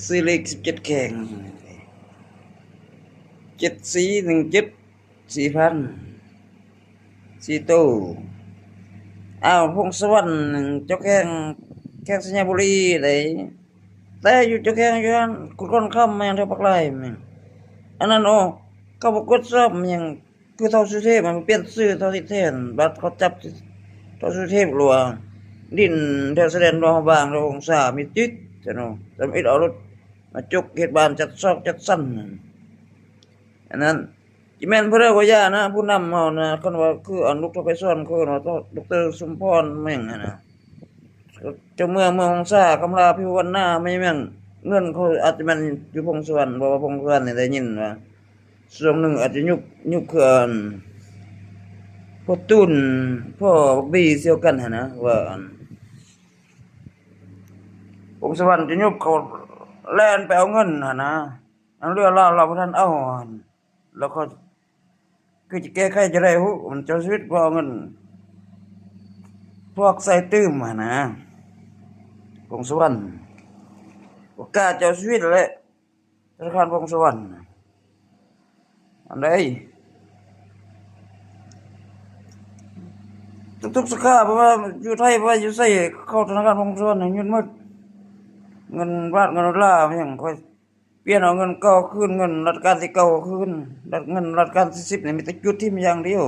ຊື້ເລກສິບເຈັດແຂ້ງ ເຈັດສີ່ໜຶ່ງເຈັດ ສີ່ພັນ ສີ່ໂຕ. ອ້າວ ພົງສະຫວັນ ເຈົ້າແຂ້ງ ແຂ້ງໄຊຍະບູລີໃດ ແຕ່ຢູ່ເຈົ້າແຂ້ງຢູ່ຫັ້ນ ກຸດກ້ອນຄຳ ມາຫຍັງແຖວປາກລາຍ ອັນນັ້ນ ໂອ້ ເຂົາບໍ່ກວດສອບ ມາຫຍັງ ຄືທ້າວສຸເທບ ມັນປ່ຽນຊື່ທ້າວສິດແທນ ບາດເຂົາຈັບທ້າວສຸເທບ ຫຼືວ່າດິນແຖວຊາຍແດນຫຼວງພະບາງ ແຖວຫົງສາ ມີຕິດ ຊັ້ນເນາະ ຈຳອິດເອົາລົດມາຈົກເຮັດບ້ານຈັດຊອກຈັດຊັ້ນ ອັນນັ້ນ ຊິແມ່ນຜູ້ໃດກໍຢ່ານະ ຜູ້ນຳເຮົານະ ຄັນວ່າຄືອັນລູກທ້າວໄກສອນ ເຂົາເອີ້ນວ່າ ດອກເຕີ ສົມພອນ ແມ່ງຫັ້ນນະ ເຈົ້າເມືອງເມືອງຫົງສາ ຄຳລາ ພິວວັນນາ ແມ່ນຫຍັງ ເງິນເຂົາອາດຈະແມ່ນຢູ່ພົງສະຫວັນ ເພາະວ່າພົງສະຫວັນນີ້ໄດ້ຍິນວ່າ ຊ່ວງໜຶ່ງອາດຈະຍຸບ ຍຸບຄືອັນ ພໍ່ຕູນ ພໍ່ບັກບີສ່ຽວກັນຫັ້ນນະ ວ່າອັນ ພົງສະຫວັນຈະຍຸບ ເຂົາແລ່ນໄປເອົາເງິນຫັ້ນນະ ອັນເຫຼືອລາວ ລາວບໍ່ທັນເອົາຫັ້ນ ແລ້ວເຂົາຄືຈະແກ້ໄຂຈັ່ງໃດຮູ້ ມັນເຈົ້າຊີວິດບໍ່ເອົາເງິນ ພວກໃສ່ຕື່ມຫັ້ນນະ ພົງສະຫວັນ ບໍ່ກ້າເຈົ້າຊີວິດແຫຼະ ທະນາຄານພົງສະຫວັນ ອັນໃດ ທຸກໆສາຂາ ບໍ່ວ່າຢູ່ໄທ ບໍ່ວ່າຢູ່ໃສ ເຂົ້າທະນາຄານພົງສະຫວັນນີ້ ຍຶດໝົດ ເງິນບາດ ເງິນໂດລາ ຫຍັງ ຂ້ອຍປ່ຽນເອົາເງິນເກົ່າຄືນ ເງິນລັດການທີເກົ້າຄືນ ເງິນລັດການທີສິບນີ້ ມີແຕ່ຈຸດຖິ້ມຢ່າງດຽວ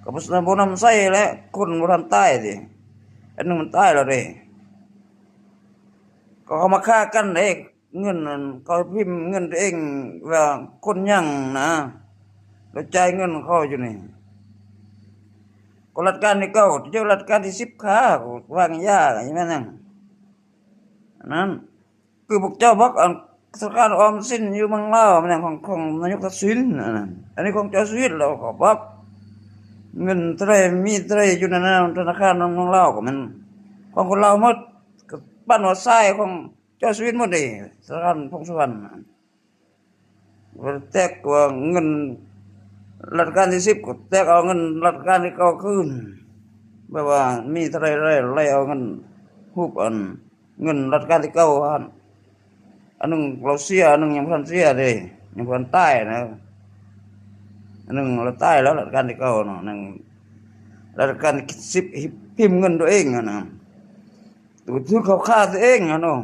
ກໍບໍ່ນຳໃຊ້ແຫຼະ ຄົນບໍ່ທັນຕາຍຕິ ອັນໜຶ່ງມັນຕາຍແລ້ວເດ້ ກໍເຂົາມາຄ້າກັນເດ້ ເງິນນັ້ນ ເຂົາພິມເງິນຕົວເອງວ່າຄົນຫຍັງນະ ແລ້ວຈ່າຍເງິນເຂົາຢູ່ນີ້ ກໍລັດການທີເກົ້າ ເຈົ້າລັດການທີສິບ ຄ້າ ວາງຢາ ແມ່ນຫຍັງ ອັນນັ້ນ ຄືພວກເຈົ້າບັກ ອັນ ທະນາຄານອອມສິນຢູ່ເມືອງລາວ ແມ່ນຂອງ ຂອງນາຍົກທັກສິນ ອັນນັ້ນ ອັນນີ້ຂອງເຈົ້າຊີວິດ ແລ້ວເຂົາບັກ ເງິນເທົ່າໃດ ມີເທົ່າໃດຢູ່ໃນນັ້ນ ທະນາຄານຂອງເມືອງລາວກໍແມ່ນຂອງຄົນລາວໝົດ ກໍປັນວ່າຊາຍຂອງ ເຈົ້າຊີວິດໝົດເດ້ ສະຫະລັດພົງສະຫວັນ ແຕກວ່າເງິນລັດການທີສິບ ກໍແຕກເອົາເງິນລັດການທີເກົ້າຄືນ ແບບວ່າມີເທົ່າໃດໄລ່ເອົາເງິນ ຮູບອັນ ເງິນລັດການທີເກົ້າຫັ້ນ ອັນໜຶ່ງລາວເສຍ ອັນໜຶ່ງຍັງບໍ່ທັນເສຍເດ້ ຍັງບໍ່ທັນຕາຍນະ ອັນໜຶ່ງລາວຕາຍແລ້ວ ລັດການທີເກົ້າເນາະ ອັນໜຶ່ງລັດການທີສິບ ພິມເງິນຕົວເອງຫັ້ນນະ ຖືກເຂົາຂ້າຕົວເອງຫັ້ນເນາະ.